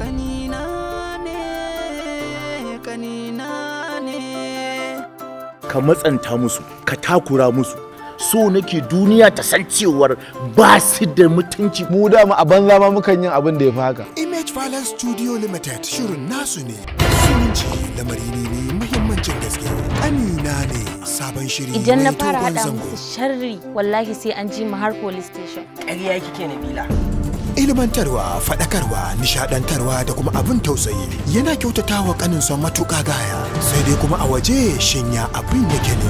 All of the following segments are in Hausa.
Kanina ne, kanina ne. Ka matsanta musu, ka takura musu. So nake duniya ta san cewar ba su da mutunci. Mu dama a banza ma mukan yin abin da ya fi haka. Image Palace Studio Limited, shirin nasu ne. Zumunci lamari ne mai muhimmancin gaske. Ƙanina Ne, sabon shiri Idan na mai fara dogon haɗa zango. musu sharri, wallahi sai an ji mu har police station. Ƙarya kike, Nabila. Ilmantarwa, faɗakarwa, nishaɗantarwa da kuma abin tausayi. Yana kyautatawa ƙaninsa matuƙa gaya. Sai dai kuma a waje, shin ya abin yake ne?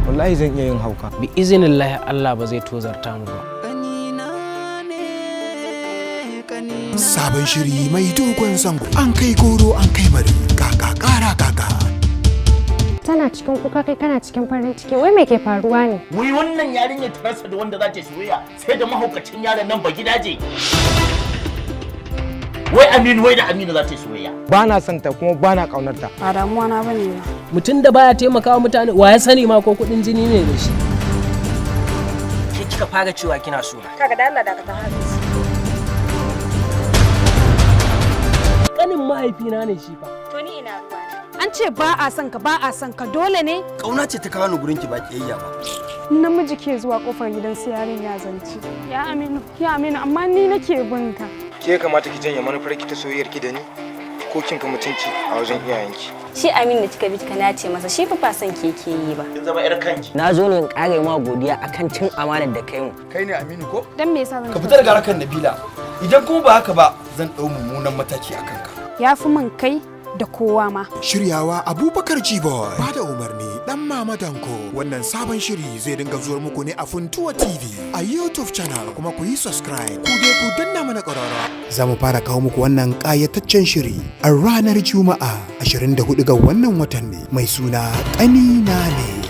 Wallahi zan iya yin hauka. Bi izinillahi, Allah ba zai tozarta mu ba. Kanina ne, kanina. Sabon shiri mai dogon zango. An kai goro, an kai mari. Kaka ƙara kaka. Tana cikin kuka, kai kana cikin farin ciki. Wai me ke faruwa ne? Wai wannan yarinya ta rasa da wanda za ta yi soyayya sai da mahaukacin yaron nan ba gidaje. Wai Aminu, wai da Aminu za ta yi soyayya. Ba na son ta kuma ba na ƙaunar ta. Ba damuwa na bane ba. Mutum da baya taimakawa mutane, wa ya sani ma ko kuɗin jini ne da shi? Ke kika fara cewa kina so na. Kaga, da Allah dakata, Hafiz. Kanin mahaifina ne shi fa. To ni ina ruwa? An ce ba a son ka, ba a son ka, dole ne? Kauna ce ta kawo ni gurin ki, ba kiyayya ba. Namiji ke zuwa kofar gidan su yarinya zance. Ya Aminu, ya Aminu, amma ni nake bin ka. Ke kamata ki janye manufar ki ta soyayyar ki da ni, ko kin fi mutunci a wajen iyayenki. Shi Aminu da kika bi kika nace masa, shi fa ba son ke yake yi ba. Kin zama yar kanki. Na zo ne in ƙara ma godiya akan cin amanar da kai mu. Kai ne Aminu ko? Dan me yasa zan Ka fita daga harkar Nabila. Idan kuma ba haka ba, zan ɗau mummunan mataki a kanka. Ya fi min kai da kowa ma. Shiryawa Abubakar G-Boy. Bada umarni Dan Mama Danko. Wannan sabon shiri zai dinga zuwar muku ne a Funtuwa TV a YouTube channel, kuma ku yi subscribe. Ku dai ku danna mana ƙararrawa. Za mu fara kawo muku wannan ƙayataccen shiri a ranar Juma'a 24 ga wannan watan ne, mai suna Ƙanina Ne.